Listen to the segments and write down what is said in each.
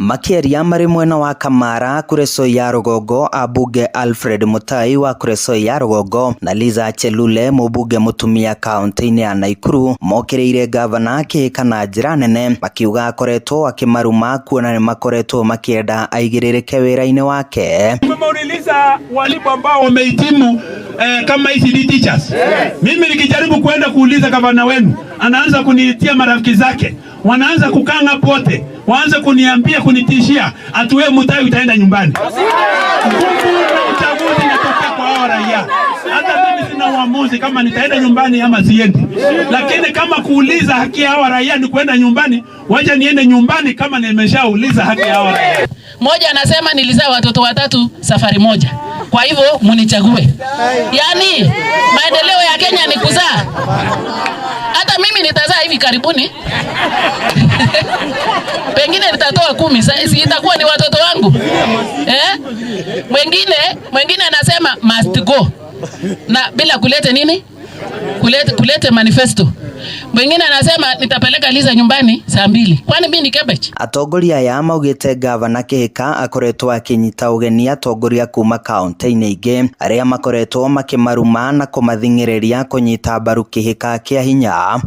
Makĩaria marĩ mwena wa Kamara Kuresoi ya rũgongo, ambunge Alfred Mutai wa Kuresoi ya rũgongo na Liza Chelule mũmbunge mũtumia kaunti-inĩ ya Nakuru mokĩrĩire ngavana Kihika na njĩra nene, makiuga akoretwo akĩmaruma kuona nĩmakoretwo makĩenda aigĩrĩrĩke wĩra-inĩ wake. Tumeuliza walimu ambao wamehitimu kama ECD teachers. Mimi nikijaribu kwenda kuuliza gavana wenu, anaanza kuniitia marafiki zake, wanaanza kukanga pote, waanze kuniambia, kunitishia ati wewe Mutai utaenda nyumbani. Nguvu na uchaguzi inatokea kwa hao raia. Hata mimi sina uamuzi kama nitaenda nyumbani ama siendi, lakini kama kuuliza haki ya hawa raia ni kwenda nyumbani, wacha niende nyumbani kama nimeshauliza haki ya hawa raia. Moja anasema nilizaa watoto watatu safari moja, kwa hivyo munichague. Yaani maendeleo ya Kenya ni kuzaa. Hata mimi nitazaa hivi karibuni pengine nitatoa 10, si itakuwa ni watoto wangu eh? Mwingine anasema must go na bila kulete nini, kulete manifesto. Mwingine anasema nitapeleka Liza nyumbani saa 2. Kwani mimi ni cabbage? Atongoria aya maugĩte ngavana Kihika akoretwo akĩnyita ũgeni atongoria kuma kaunti-inĩ ingĩ arĩa makoretwo makĩmaruma na kũmathing'ĩrĩria kũnyita mbaru Kihika kĩa hinya.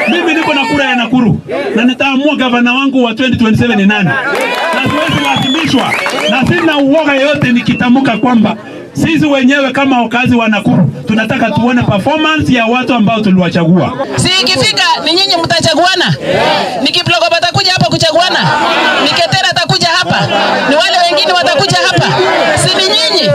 Mimi niko na kura ya Nakuru na nitaamua gavana wangu wa 2027 ni nani, na siwezi lazimishwa, na sina uoga yote nikitamka kwamba sisi wenyewe kama wakazi wa Nakuru tunataka tuone performance ya watu ambao tuliwachagua. Si ikifika ni nyinyi mtachaguana? Ni Kiploko watakuja hapa kuchaguana? Ni Ketera atakuja hapa? Ni wale wengine watakuja hapa? Si ni nyinyi?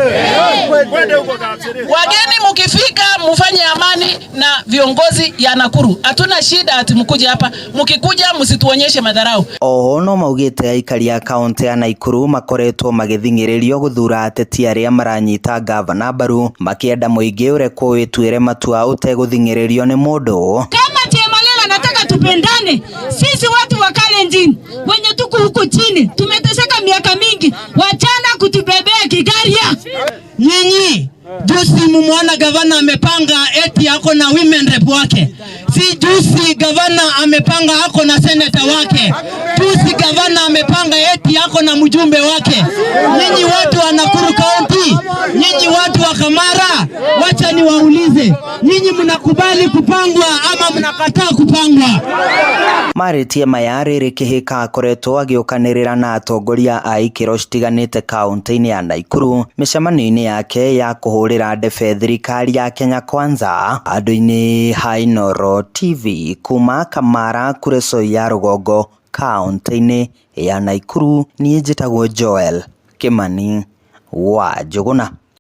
Wageni mkifika mufanye amani na viongozi ya Nakuru. Hatuna shida ati mkuje hapa. Mkikuja msituonyeshe madharau. Oho no maugĩte aikari a kaunti ya Nakuru makoretwo magĩthing'ĩrĩrio gũthura ateti arĩa maranyita ngavana mbaru makĩenda mũingĩ ũrekwo wĩtuĩre matua ũtegũthing'ĩrĩrio nĩ mũndũ. Kama Chemalel anataka tupendane, sisi watu wa Kalenjin wenye tuko huku chini tumeteseka miaka mingi, wachana kutubebea kigaria. Nyinyi juzi mumuona gavana amepanga eti ako na women rep wake, si juzi gavana amepanga ako na senator wake, juzi gavana amepanga eti ako na mjumbe wake. Nyinyi watu wa Nakuru County, nyinyi watu wa Kamara, wacha niwaulize, nyinyi mnakubali kupangwa ama mnakataa kupangwa? Marĩtie maya rĩrĩ Kihika akoretwo agĩũkanĩrĩra na atongoria a ikĩro citiganĩte kaunti-inĩ ya Nakuru mĩcemanio-inĩ yake ya kũhũrĩra ndebe thirikari ya Kenya Kwanza. Andũ-inĩ ha Inooro TV kuma Kamara Kuresoi ya rũgongo kaunti-inĩ ya Nakuru, niĩ njĩtagwo Joel Kimani wa Njũgũna.